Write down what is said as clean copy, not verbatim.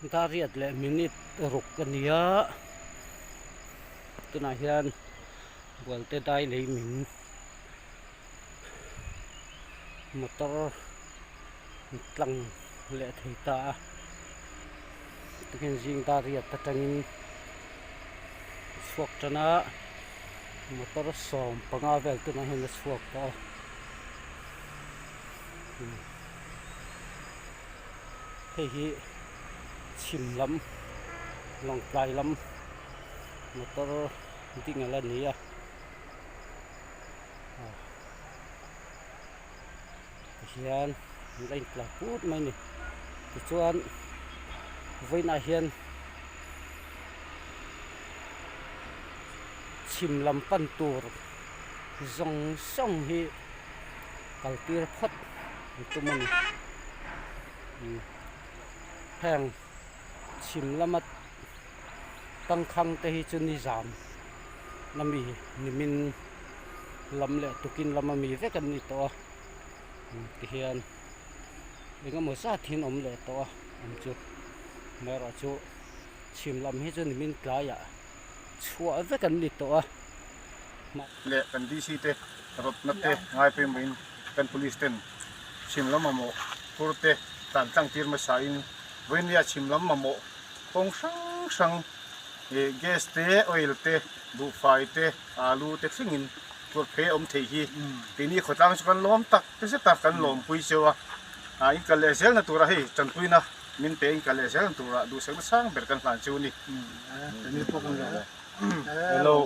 Dariat leh minute ruk a ni a, tunah hian bualte dai lei min motor tlang leh thei ta a, tikhian zing dariat atangin chhuak tan a, motor 15 vel tunah hian a chhuak tawh a. Hei hi chhim lam lawngtlai lam motor ding ala ni a tihian an la intlar put mai a ni tichuan vawiinah hian chhim lam pan tur zawng zawng hi kal tir phawt an tum a ni heng chhim lama tangkhang te hi chu nizam lami nimin lam leh tukin lama mi vek an ni tawh a tihian engemaw zat hi an awm leh tawh a an chu amaherawhchu chhim lam hi chu nimin tlaiah chhuah vek an ni tawh a. Leh kan DC te rawtna te ngai pawimawhin kan police ten chhim lam mamawh phur te tlan tlang tir hmasa in vawinia chhim lam mamawh kawng hrang hrang ih gas te oil te buhfai te alu te thlengin tur phei a awm thei hi keini khawtlang chu kan lawm tak te zet a kan lawmpui cheu a ah in kal leh zelna tura hei tanpuina min pe in kal leh zelna tura duhsakna sang ber kan hlan chu a ni. Hello.